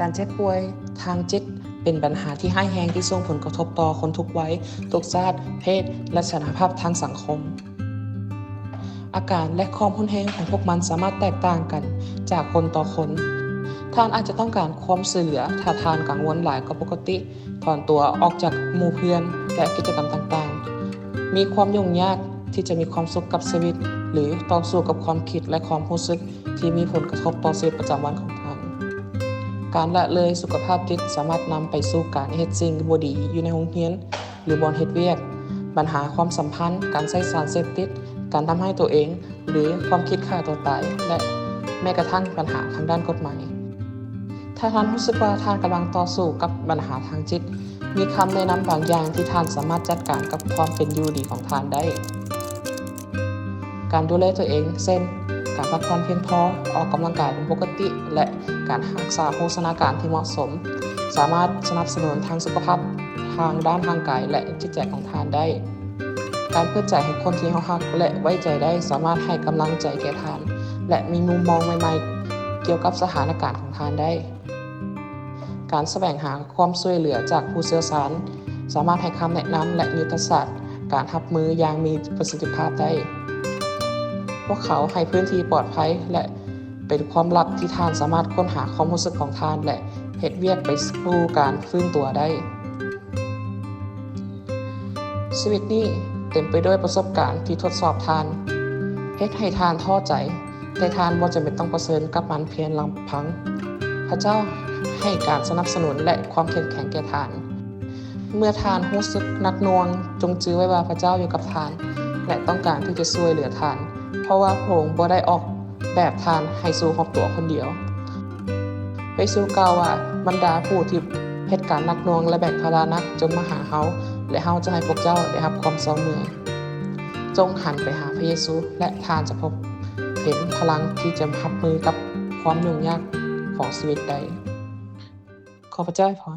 ການເຈັບປ່ວຍທາງຈິດເປັນບັນຫາທີ່ຮ້າຍແຮງທີ່ສົ່ງຜົນກະທົບຕໍ່ຄົນທຸກໄວ, ທຸກຊາດ, ເພດ ແລະ ສະຖານະພາບທາງສັງຄົມ. ອາການ ແລະ ຄວາມຮຸນແຮງຂອງພວກມັນສາມາດແຕກຕ່າງກັນຈາກຄົນຕໍ່ຄົນ. ທ່ານອາດຈະຕ້ອງການຄວາມຊ່ວຍເຫຼືອຖ້າທ່ານກັງວົນຫຼາຍກວ່າປົກກະຕິ, ຖອນຕົວອອກຈາກໝູ່ເພື່ອນ ແລະ ກິດຈະກຳຕ່າງໆ, ມີຄວາມຫຍຸ້ງຍາກທີ່ຈະມີຄວາມສຸກກັບຊີວິດ ຫຼື ຕໍ່ສູ້ກັບຄວາມຄິດ ແລະ ຄວາມຮູ້ສຶກທີ່ມີຜົນກະທົບຕໍ່ຊີວິດປະຈຳວັນຂອງທ່ານ. ການລະເລີຍສຸຂະພາບຈິດສາມາດນຳໄປສູ່ການເຮັດສິ່ງບໍ່ດີຢູ່ໃນໂຮງຮຽນ ຫຼື ບ່ອນເຮັດວຽກ, ບັນຫາຄວາມສຳພັນ, ການໃຊ້ສານເສບຕິດ, ການທຳຮ້າຍຕົວເອງ ຫຼື ຄວາມຄິດຂ້າຕົວຕາຍ ແລະ ແມ້ກະທັ້ງບັນຫາທາງດ້ານກົດໝາຍ. ຖ້າທ່ານຮູ້ສຶກວ່າທ່ານກຳລັງຕໍ່ສູ້ກັບບັນຫາທາງຈິດ, ມີຄຳແນະນຳບາງຢ່າງທີ່ທ່ານສາມາດຈັດການກັບຄວາມເປັນຢູ່ດີຂອງທ່ານໄດ້. ການດູແລຕົວເອງ ເຊັ່ນ ການພັກຜ່ອນພຽງພໍ, ອອກກຳລັງກາຍເປັນປົກກະຕິ ແລະ ການຮັກສາໂພຊະນາການທີ່ເໝາະສົມ ສາມາດສະໜັບສະໜູນທັງສຸຂະພາບທາງດ້ານຮ່າງກາຍ ແລະ ຈິດໃຈຂອງທ່ານໄດ້. ການເປີດໃຈໃຫ້ຄົນທີ່ເຮົາຮັກ ແລະ ໄວ້ໃຈໄດ້ ສາມາດໃຫ້ກຳລັງໃຈແກ່ທ່ານ ແລະ ມີມຸມມອງໃໝ່ໆກ່ຽວກັບສະຖານະການຂອງທ່ານໄດ້. ການສະແຫວງຫາຄວາມຊ່ວຍເຫຼືອຈາກຜູ້ຊ່ຽວຊານ ສາມາດໃຫ້ຄຳແນະນຳ ແລະ ຍຸດທະສາດການຮັບມືຢ່າງມີປະສິດທິພາບໄດ້. ພວກເຂົາໃຫ້ພື້ນທີ່ປອດໄພ ແລະ ເປັນຄວາມລັບທີ່ທ່ານສາມາດຄົ້ນຫາຄວາມຮູ້ສຶກຂອງທ່ານ ແລະ ເຮັດວຽກໄປສູ່ການຟື້ນຕົວໄດ້. ຊີວິດນີ້ເຕັມໄປດ້ວຍປະສົບການທີ່ທົດສອບທ່ານ, ເຮັດໃຫ້ທ່ານທໍ້ໃຈ, ແຕ່ທ່ານບໍ່ຈຳເປັນຕ້ອງປະເຊີນກັບມັນພຽງລຳພັງ. ພະເຈົ້າໃຫ້ການສະໜັບສະໜູນ ແລະ ຄວາມເຂັ້ມແຂງແກ່ທ່ານ. ເມື່ອທ່ານຮູ້ສຶກໜັກໜ່ວງ, ຈົ່ງຈື່ໄວ້ວ່າພະເຈົ້າຢູ່ກັບທ່ານ ແລະ ຕ້ອງການທີ່ຈະຊ່ວຍເຫຼືອທ່ານ, ເພາະວ່າພະອົງບໍ່ໄດ້ອອກແບບທ່ານໃຫ້ສູ້ຮອບຕົວຄົນດຽວ. ພະເຢຊູກ່າວວ່າ, ບັນດາຜູ້ທີ່ເຮັດການໜັກໜ່ວງ ແລະ ແບກພາລະໜັກ, ຈົ່ງມາຫາເຮົາ, ແລະ ເຮົາຈະໃຫ້ພວກເຈົ້າໄດ້ຮັບຄວາມເຊົາເມື່ອຍ. ຈົ່ງຫັນໄປຫາພະເຢຊູ ແລະ ທ່ານຈະພົບເຫັນພະລັງທີ່ຈະຮັບມືກັບຄວາມຫຍຸ້ງຍາກຂອງຊີວິດໄດ້. ຂໍພະເຈົ້າອວຍພອນ.